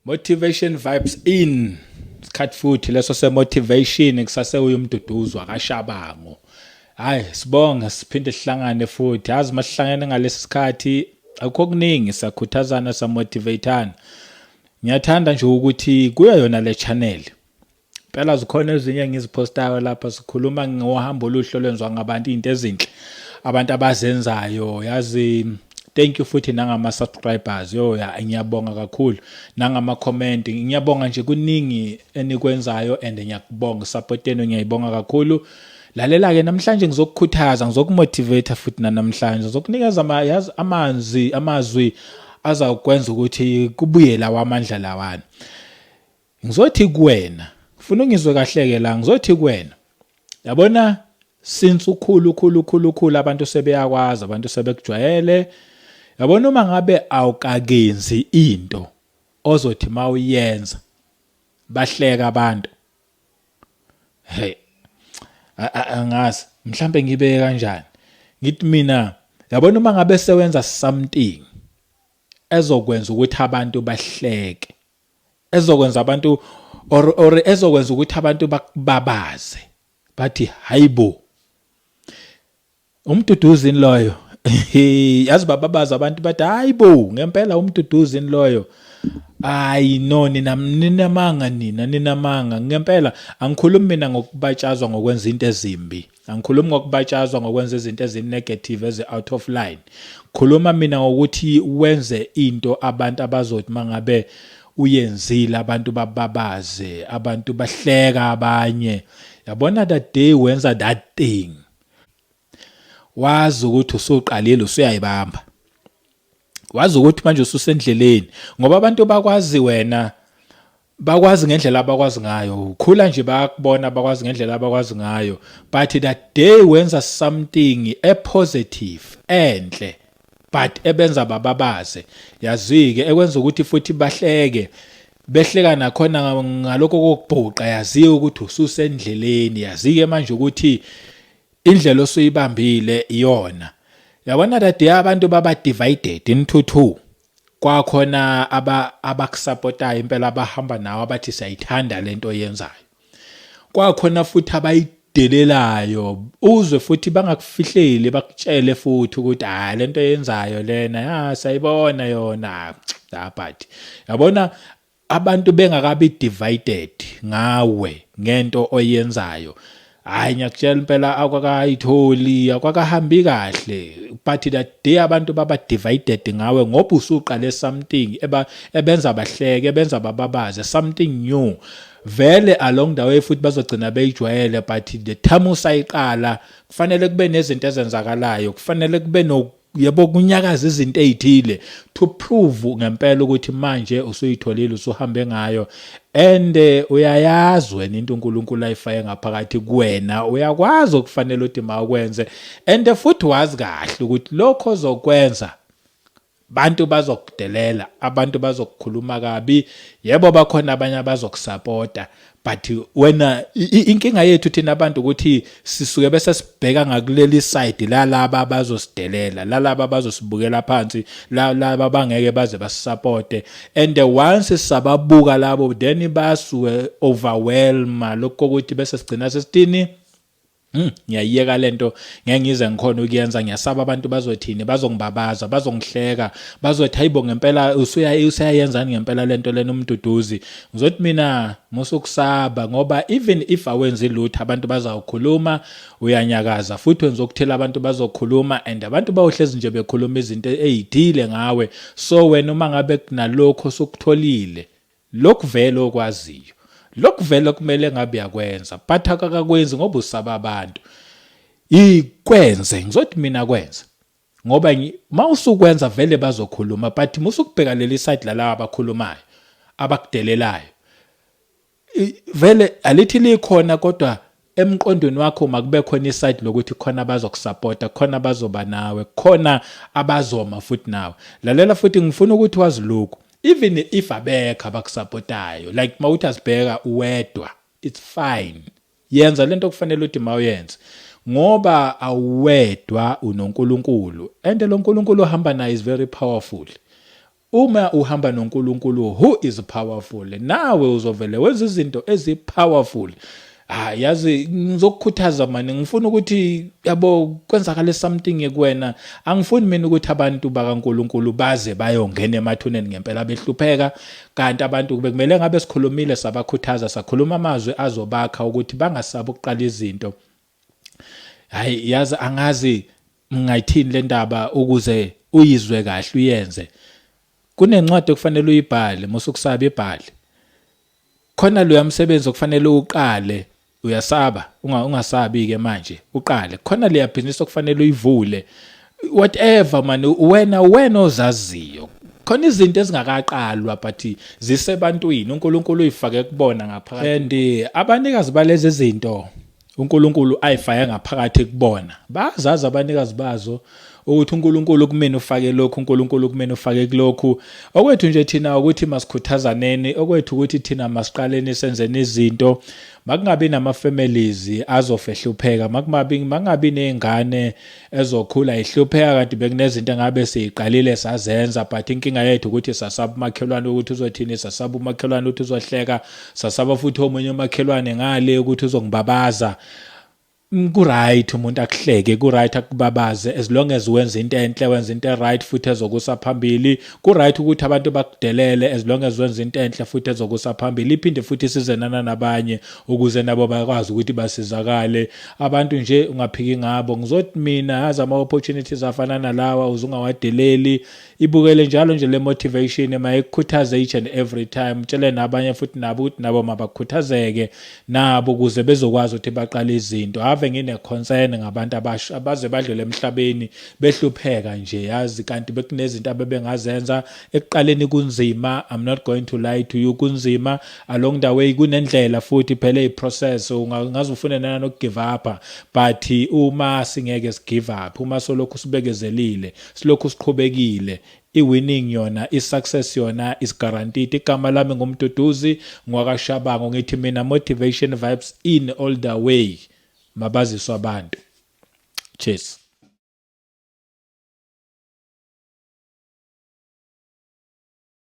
Motivation vibes in isikhathi futhi leso se-motivation kusase uYumduduzi wakaShabangu. Hayi, sibonge siphinde sihlangane futhi. Yazi masihlangene ngalesi sikhathi akukho kuningi, siyakhuthazana, siyamotivateana. Ngiyathanda nje ukuthi kuyo yona le channel impela zikhona ezinye engiziphostayo lapha, sikhuluma ngohambo oluhle olwenziwa ngabantu, izinto ezinhle abantu abazenzayo. Yazi, thank you futhi nangama subscribers, yo ya, ngiyabonga kakhulu, nangama comment, ngiyabonga nje. Kuningi enikwenzayo and ngiyakubonga, support yenu ngiyayibonga kakhulu. Lalela ke, namhlanje ngizokukhuthaza, ngizokumotivate futhi namhlanje ngizokunikeza ama, yazi, amanzi, amazwi azawukwenza ukuthi kubuye lawa amandla lawana. Ngizothi kuwena, ufuna ungizwe kahle ke la, ngizothi kuwena, yabona, since ukhulu ukhulu ukhulu ukhulu, abantu sebeyakwazi, abantu sebekujwayele. Yabona, uma ngabe awukakenzi into ozothi mawuyenza bahleka abantu, hey, angazi mhlambe ngibeke kanjani. Ngithi mina, yabona, uma ngabe sewenza something ezokwenza ukuthi abantu bahleke, ezokwenza abantu or ezokwenza ukuthi abantu bakubabaze, bathi, "Hayibo, uMduduzini loyo?" Yazi, bababaza abantu, bathi, "Hayibo, ngempela uMduduzini loyo? Hayi no, nina ninamanga, nina ninamanga ngempela." Angikhulumi mina ngokubatshazwa ngokwenza into ezimbi, angikhulumi ngokubatshazwa ngokwenza izinto ezi-negative, ezi-out of line. Khuluma mina ngokuthi wenze into abantu abazothi mangabe uyenzile abantu bababaze, abantu bahleka abanye. Yabona, that day wenza that thing, wazi ukuthi usuqalile, usuyayibamba, wazi ukuthi manje ususendleleni, ngoba abantu bakwazi wena, bakwazi ngendlela abakwazi ngayo. Ukhula nje bayakubona, bakwazi ngendlela abakwazi ngayo, but that day wenza something e-positive, enhle, but ebenza bababaze, yazike, ekwenza ukuthi futhi bahleke, behleka nakhona ngalokho kokubhuqa, yaziwe ukuthi ususendleleni, yazike manje ukuthi indlela osuyibambile iyona. Yabona, that day abantu baba divided into two. Kwakhona aba abakusupportayo impela, abahamba nawe, abathi siyayithanda lento oyenzayo. Kwakhona futhi abayidelelayo, uzwe futhi bangakufihleli, bakutshele futhi ukuthi, "Hayi, lento oyenzayo lena ya sayibona yona la." But yabona, abantu bengakabi divided ngawe ngento oyenzayo, hayi, ngiyakutshela impela, akwakayitholi, akwakahambi kahle. But that day abantu baba divided ngawe ngoba usuqale something eba ebenza bahleke, ebenza bababaze, something new vele along the way, futhi bazogcina beyijwayele. But the time usayiqala, kufanele kube nezinto ezenzakalayo, kufanele kube no, yebo, kunyakaza izinto ezithile to prove ngempela ukuthi manje usuyitholile, usuhambe ngayo. And uyayazi wena into uNkulunkulu ayifake ngaphakathi kuwena, uyakwazi okufanele ukuthi mawukwenze, and futhi wazi kahle ukuthi lokho ozokwenza bantu bazokudelela, abantu bazokukhuluma kabi. Yebo, bakhona abanye abazokusupporta, but wena, inkinga yethu thina abantu ukuthi sisuke bese sibheka ngakuleli side lalaba abazosidelela, lalaba abazosibukela phansi, lalaba abangeke baze basupporte. And once sababuka labo, then basuke overwhelm lokho ukuthi bese sigcina sesithini? Ngiyayiyeka lento, ngeke ngize ngikhona ukuyenza, ngiyasaba abantu bazothini, bazongibabaza, bazongihleka, bazothi, "Hayibo, ngempela usuyayenzani ngempela lento lena uMduduzi?" Ngizothi mina, musukusaba, ngoba even if awenzi lutho, abantu bazawukhuluma. Uyanyakaza futhi wenza okuthela, abantu bazokhuluma, and abantu bawuhlezi nje bekhuluma izinto ezithile ngawe. So wena, uma ngabe kunalokho sokutholile, lokhu vele okwaziyo, lokhu vele kumele ngabe uyakwenza, but akakakwenzi ngoba usaba abantu, ikwenze. Ngizothi mina kwenza, ngoba mawusukwenza vele bazokhuluma, but musukubheka leli side lalaba abakhulumayo, abakudelelayo, vele alithi likhona, kodwa emqondweni wakho makube khona iside lokuthi khona abazokusupporta, khona abazoba nawe, khona abazoma futhi nawe. Lalela futhi, ngifuna ukuthi wazi lokhu: even if abekho abakusupportayo, like mawuthi asibheka uwedwa, it's fine. Yenza lento kufanele ukuthi mawuyenze, ngoba awuwedwa, unoNkulunkulu, and lo nkulunkulu ohamba naye is very powerful. Uma uhamba noNkulunkulu who is powerful, nawe uzovele wenza izinto ezi-powerful. Ah, yazi ngizokukhuthaza mani, ngifuna ukuthi yabo kwenzakale something kuwena. Angifuni mina ukuthi abantu bakaNkulunkulu baze bayongena emathuneni ngempela behlupheka, kanti abantu bekumele ngabe sikhulumile, sabakhuthaza, sakhuluma amazwi azobakha ukuthi bangasabi ukuqala izinto. Hayi, yazi angazi ngingayithini le ndaba ukuze uyizwe kahle uyenze. Kunencwadi okufanele uyibhale, musukusaba, ibhale. Khona loya msebenzi okufanele uqale, uyasaba, ungasabi ke manje, uqale. Khona leya business okufanele uyivule, whatever man, wena ozaziyo. Khona izinto ezingakaqalwa but zisebantwini, uNkulunkulu uyifake kubona ngaphakathi, and abanikazi balezi zinto uNkulunkulu ayifake ngaphakathi kubona bazazi abanikazi bazo ukuthi uNkulunkulu kumina ufake lokhu, uNkulunkulu kumina ufake kulokhu. Okwethu nje thina ukuthi masikhuthazaneni, okwethu ukuthi thina masiqaleni senzeni izinto. Makungabi nama-families azofehlupheka, makungabi ney'ngane ezokhula ihlupheka kanti bekunezinto engabe siyiqalile sazenza, but inkinga yethu ukuthi sasaba umakhelwane ukuthi uzothini, sasaba umakhelwane ukuthi uzohleka, sasaba futhi omunye umakhelwane ngale ukuthi uzongibabaza. Ku-right umuntu akuhleke, ku-right akubabaze, as long as wenza into enhle, wenza into e-right futhi ezokusa phambili. Ku-right ukuthi abantu bakudelele as long as wenza into enhle futhi ezokusa phambili, iphinde futhi isizenana nabanye ukuze nabo bakwazi ukuthi basizakale. Abantu nje ungaphiki ngabo. Ngizothi mina yazi ama-opportunities afana nalawa uze ungawadeleli, ibukele njalo nje le motivation, mayikukhuthaze each and every time. Tshele nabanye futhi nabo ukuthi nabo mabakhuthazeke nabo ukuze bezokwazi ukuthi baqale izinto. Ave ngine-concern ngabantu abasha abaze badlule emhlabeni behlupheka nje, yazi kanti bekunezinto abebengazenza ekuqaleni. Kunzima, I'm not going to lie to you, kunzima along the way, kunendlela futhi phela i-process, ungaze ufune nanoku-give up, but uma singeke si-give up, uma solokhu sibekezelile, silokhu siqhubekile, i-winning yona, i-success yona is guaranteed. Igama lami nguMduduzi ngwakaShabango, ngithi mina motivation vibes in all the way. Mabaziswa abantu. Cheers.